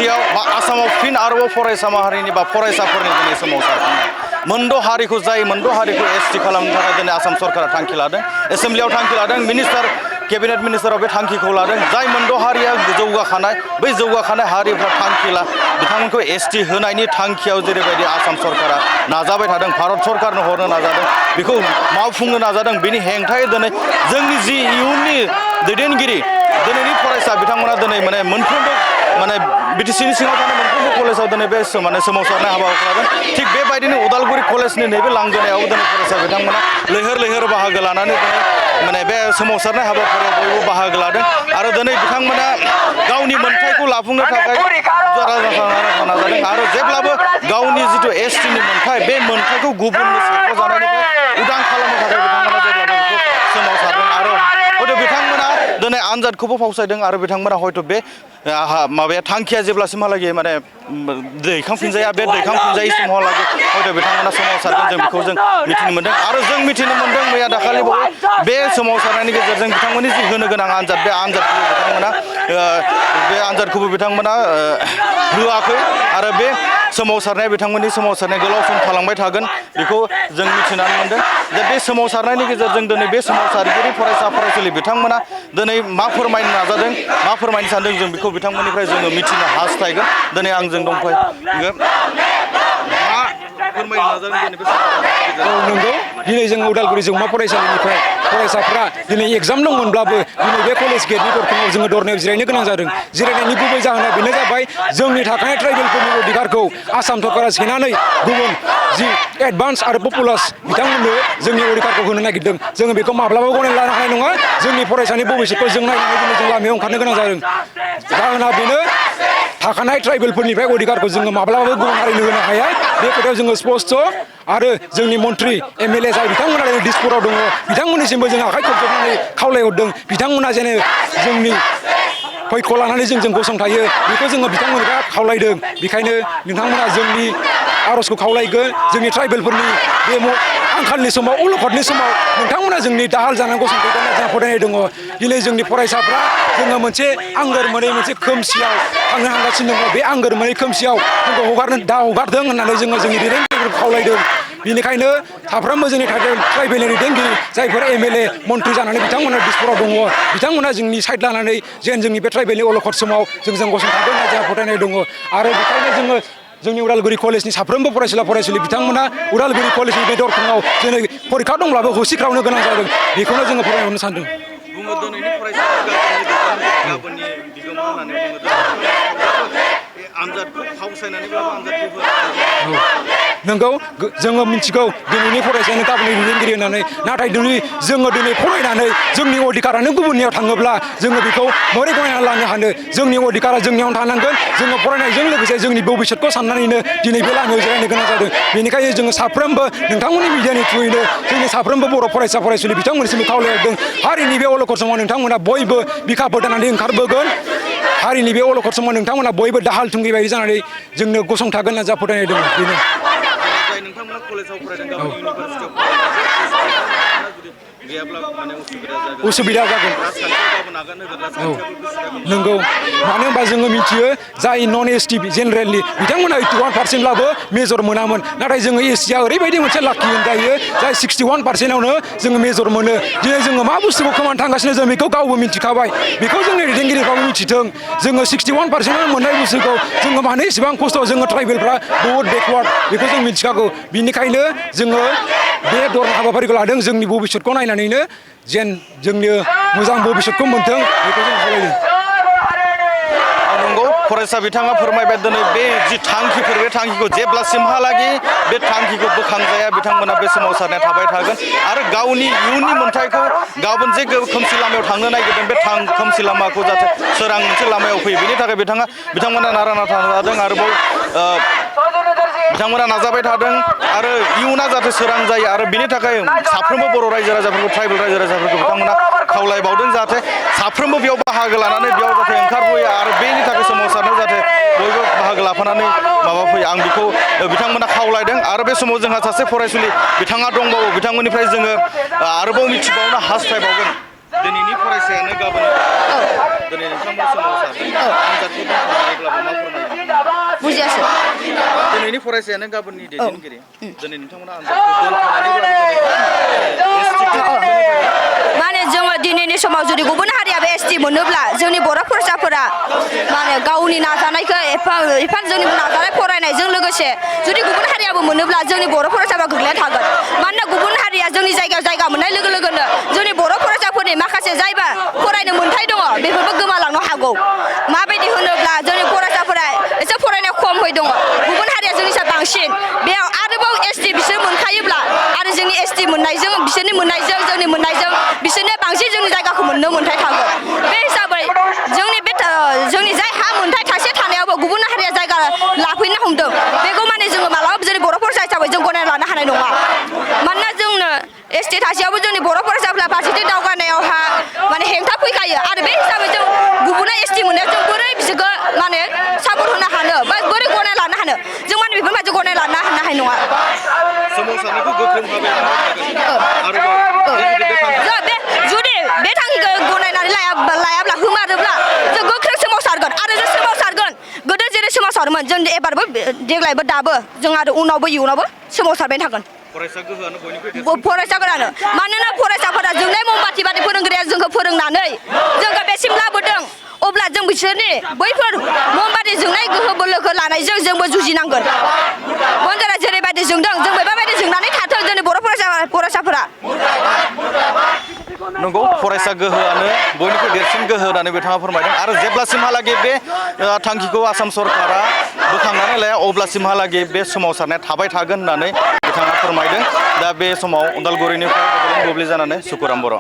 एसटिआव बा आसामाव फिन आरोबाव फरायसा माहारिनि बा फरायसाफोरनि दिनै सोमावसारनाय मोनद' हारिखौ एसटि खालामनो थाखाय दिनै आसाम सरकारा थांखि लादों एसेम्ब्लियाव थांखि लादों केबिनेट मिनिस्टाराव बे थांखिखौ लादों जाय मोनद' हारिया जौगाखानाय बै जौगाखानाय हारिफ्रा बिथांमोनखौ एसटि होनायनि थांखियाव जेरैबायदि आसाम सरकारा नाजाबाय थादों भारत सरकारनो हरनो नाजादों बेखौ मावफुंनो नाजादों बेनि हेंथायै दिनै जोंनि जि इयुननि दैदेनगिरि दिनैनि फरायसा बिथांमोना दिनै मोनफ्रोमबो बिटिसिनि सिङाव थानाय मोनफ्रोमबो कलेजाव दिनै बे सोमावसारनाय हाबाखौ लादों थिग बेबायदिनो उदालगुरि कलेजनि नैबे लांगोनायाव दिनै फरायसा बिथांमोना लैहोर बाहागो लानानै दिनै बे सोमावसारनाय हाबाफारियाव बयबो बाहागो लादों आरो दिनै बिथांमोना गावनि मोन्थायखौ लाफुंनो थाखाय नाजादों आरो जेब्लाबो गावनि जिथु एसटिनि मोन्थाय बे मोन्थायखौ गुबुननो सेख'जानायनिफ्राय उदां खालामनो थाखाय बिथांमोना जेब्लाबो बेखौ सोमावसारदों आरो हयथ' बिथांमोना दिनै आनजादखौबो फावसायदों आरो बिथांमोना हयथ' बे माबाया थांखिया जेब्लासिमहालागै दैखांफिनजाया बे दैखांफिनजायै समावहालागै हयथ' बिथांमोना सोमावसारगोन जों बेखौ जों मिथिनो मोन्दों आरो जों मिथिनो मोन्दों मैया दाखालि बे सोमावसारनायनि गेजेरजों बिथांमोननि जि होनो गोनां आनजाद बे आनजादखौबो बिथांमोना होआखै आरो बे बिथांमोननि सोमावसारनाया गोलाव सम थालांबाय थागोन बेखौ जों मिथिनानै मोन्दों जे बे सोमावसारनायनि गेजेरजों दिनै बे सोमावसारगिरि फरायसा फरायसुलि बिथांमोना दिनै मा फोरमायनो नाजादों मा फोरमायनो सानदों जों बेखौ बिथांमोननिफ्राय जोङो मिथिनो हास्थायगोन दिनै आंजों दंफायो नंगौ दिनै जों उदालगुरि जौमा फरायसालिनिफ्राय फरायसाफ्रा दिनै एग्जाम दंमोनब्लाबो दिनै बे कलेज गेटनि दरखङाव जोङो दरनायाव जिरायनो गोनां जादों जिरायनायनि गुबै जाहोना बेनो जाबाय जोंनि थाखाय ट्राइबेलफोरनि अधिकारखौ आसाम सरकारा सेनानै गुबुन जि एडभान्स आरो पपुलास बिथांमोननो जोंनि अधिकारखौ होनो नागिरदों जोङो बेखौ माब्लाबाबो गनायना लानो हानाय नङा जोंनि फरायसानि भबिष्यतखौ जों नायनानै दिनै जों लामायाव ओंखारनो गोनां जादों जाहोना बेनो थाखानाय ट्राइबेलफोरनिफ्राय अधिकारखौ जोङो माब्लाबाबो गुबुन हारिनो होनो हाया बे खोथायाव जोङो स्पस्ट आरो जोंनि मन्त्रि एमएलए जाय बिथांमोना दिसपुराव दङ बिथांमोननिसिमबो जों आखाइ खबजबनानै खावलायहरदों बिथांमोना जेन जोंनि फैखौ लानानै जों गसंथायो बेखौ जोङो बिथांमोनखौ खावलायदों बेखायनो नोंथांमोना जोंनि आर'जखौ खावलायगोन जोंनि ट्राइबेलफोरनि बे आंखालनि समाव अलखदनि समाव नोंथांमोना जोंनि दाहाल जानानै गसंथागोन होनना जोंहा फोथायनाय दङ दिनै जोंनि फरायसाफ्रा जोङो मोनसे आंगोर मोनै मोनसे खोमसियाव थांनो हागासिनो दङ बे आंगोर मोनै खोमसियाव जोंखौ हगारदों होननानै जोङो जोंनि दैदेनगिरिफोरखौ खावलायदों बेनिखायनो साफ्रोमबो जोंनि ट्राइबेलनि दैदेनगिरि जायफोर एमएलए मन्त्रि जानानै बिथांमोना दिसपुराव दङ बिथांमोना जोंनि साइड लानानै जेन जोंनि बे ट्राइबेलनि अलखद समाव जों गसंथागोन होनना जोंहा फोथायनाय दङ आरो बेखायनो जोङो जोंनि उदालगुरि कलेजनि साफ्रोमबो फरायसुलि बिथांमोना उदालगुरि कलेजनि बे दरखङाव जोङो फरिखा दंब्लाबो होसिख्रावनो गोनां जादों बेखौनो जोङो फोरमायहरनो सानदों नंगौ जोङो मिथिगौ दिनैनि फरायसायानो गाबोननि दैदेनगिरि होननानै नाथाय जोङो दिनै फरायनानै जोंनि अधिकारानो गुबुननियाव थाङोब्ला जोङो बेखौ बोरै गनायना लानो हानो जोंनि अधिकारा जोंनियावनो थानांगोन जोङो फरायनायजों लोगोसे जोंनि भबिष्यतखौ साननानैनो दिनै बे लामायाव जिरायनो गोनां जादों बेनिखायनो जोङो साफ्रोमबो नोंथांमोननि मिडियानि थ्रुयैनो जोंनि साफ्रोमबो बर' फरायसा फरायसुलि बिथांमोननिसिम खावलायहरदों हारिनि बे अलखद समाव नोंथांमोना बयबो बिखा फोथायनानै ओंखारबोगोन हारिनि बे अलखद समाव नोंथांमोना बयबो दाहाल थुंग्रि बायदि जानानै जोंनो गसंथागोन होनना जोंहा फोथायनाय दङ बेनो उसुबिदा जागोन नंगौ मानो होनबा जोङो मिथियो जाय नन एसटि जेनेरेलनि बिथांमोना 81%ब्लाबो मेजर मोनामोन नाथाय जोङो एसटिआ ओरैबायदि मोनसे लाखि होनजायो जाय 61%आवनो जोङो मेजर मोनो दिनै जोङो मा बुस्थुखौ खोमानो थांगासिनो जों बेखौ गावबो मिथिखाबाय बेखौ जोंनि दैदेनगिरिफ्राबो मिथिथों जोङो 61%आवनो मोननाय बुस्थुखौ जोङो मानो इसेबां खस्थ' जोङो ट्राइबेलफ्रा बहुद बेकवार्ड बेखौ जों मिथिखागौ बिनिखायनो जोङो बे दर हाबाफारिखौ लादों जोंनि भबिष्यतखौ नायनानैनो जेन जोंनि मोजां भबिष्यतखौ मोन्थों बेखौ जों खावलायदों नंगौ फरायसा बिथाङा फोरमायबाय दिनै बे जि थांखिफोर बे थांखिखौ जेब्लासिमहालागै बे थांखिखौ बोखांजाया बिथांमोना बे सोमावसारनाया थाबाय थागोन आरो गावनि इयुननि मोन्थायखौ गाबोन जे खोमसि लामायाव थांनो नागिरदों बे खोमसि लामाखौ जाहाथे सोरां मोनसे लामायाव फैयो बेनि थाखाय बिथांमोना नारा नाथा नाजादों आरोबाव बिथांमोना नाजाबाय थादों आरो इयुना जाहाथे सोरां जायो आरो बिनि थाखाय साफ्रोमबो बर' रायजो राजाफोरखौ ट्राइबेल रायजो राजाफोरखौ बिथांमोना खावलायबावदों जाहाथे साफ्रोमबो बेयाव बाहागो लानानै बेयाव जाहाथे ओंखारबोयो आरो बेनि थाखाय सोमावसारनायाव जाहाथे बयबो बाहागो लाफानानै फैयो आं बेखौ बिथांमोना खावलायदों आरो बे समाव जोंहा सासे फरायसुलि बिथाङा दंबावो बिथांमोननिफ्राय जोङो आरोबाव मिथिबावनो हास्थायबावगोन दिनैनि फरायसायानो गाबोन दिनै नोंथांमोन सोमावसारदों आनजादखौ दोनथ'नानैब्लाबो मा फोरमायगोन बुजियासै दिनैनि फरायसायानो गाबोननि दैदेनगिरि दिनै नोंथांमोना आनजादखौ माने जोङो दिनैनि समाव जुदि गुबुन हारियाबो एसटि मोनोब्ला जोंनि बर' फरायसाफोरा माने गावनि नाजानायखौ एफा जोंनि नाजानाय फरायनायजों लोगोसे जुदि गुबुन हारियाबो मोनोब्ला जोंनि बर' फरायसाफोरा गोग्लैना थागोन मानोना गुबुन हारिया जोंनि जायगायाव जायगा मोननाय लोगो लोगोनो जोंनि बर' फरायसाफोरनि माखासे जायबा फरायनो मोन्थाय दङ बेफोरबो गोमालांनो हागौ माबायदि होनोब्ला जोंनि फरायसाफोरा एसे फरायनायाव खमै दङ गुबुन हारिया जोंनि सायाव बांसिन बेयाव आरोबाव एसटि बिसोर मोनखायोब्ला आरो जोंनि एसटि मोननायजों बिसोरनि मोननायजों जोंनि मोननायजों बिसोरनो बांसिन जोंनि जायगाखौ मोननो मोन्थाय थागोन बे हिसाबै जोंनि जाय हा मोन्थाय थासे थानायावबो गुबुन हारिया जायगा लाफैनो हमदों बेखौ माने जोङो मालाबाबो जोंनि बर' फरायसा हिसाबै जों गनायना लानो हानाय नङा मानोना जोंनो एसटि थासेयावबो जोंनि बर' फरायसाफ्रा फारसेथिं दावगानायावहा माने हेंथा फैखायो आरो बे हिसाबै जों गुबुना एसटि मोननायाव जों बोरै बिसोरखौ माने सापर्ट होनो हानो बा बोरै गनाय लानो हानो जों माने बेफोरबायदि गनाय लानो हानाय नङा सोमावसारनायखौ गोख्रों भाबै जुदि बे थांखिखौ गनायनानै लायाब्ला होमारोब्ला जों गोख्रों सोमावसारगोन आरो जों सोमावसारगोन गोदो जेरै सोमावसारोमोन जों एबारबो देग्लायबो दाबो जों आरो उनावबो इयुनावबो सोमावसारबाय थागोन फरायसाफोरानो मानोना फरायसाफोरा जोंनाय ममबाति बादि फोरोंगिरिया जोंखौ फोरोंनानै जोंखौ बेसिम लाबोदों अब्ला जों बिसोरनि बैफोर ममबाति जोंनाय गोहो बोलोखौ लानायजों जोंबो जुजिनांगोन बनजारा जेरैबायदि जोंदों जों बेबायदि जोंनानै थाथों जोंनि बर' फरायसाफोरा नंगौ फरायसा गोहोआनो बयनिख्रुइ देरसिन गोहो होननानै बिथाङा फोरमायदों आरो जेब्लासिमहालागै बे थांखिखौ आसाम सरकारा बोखांनानै लाया अब्लासिमहालागै बे सोमावसारनाया थाबाय थागोन होननानै बिथाङा फोरमायदों दा बे समाव उदालगुरिनिफ्राय बड'लेण्ड बुब्लि जानानै सुकुराम बर'।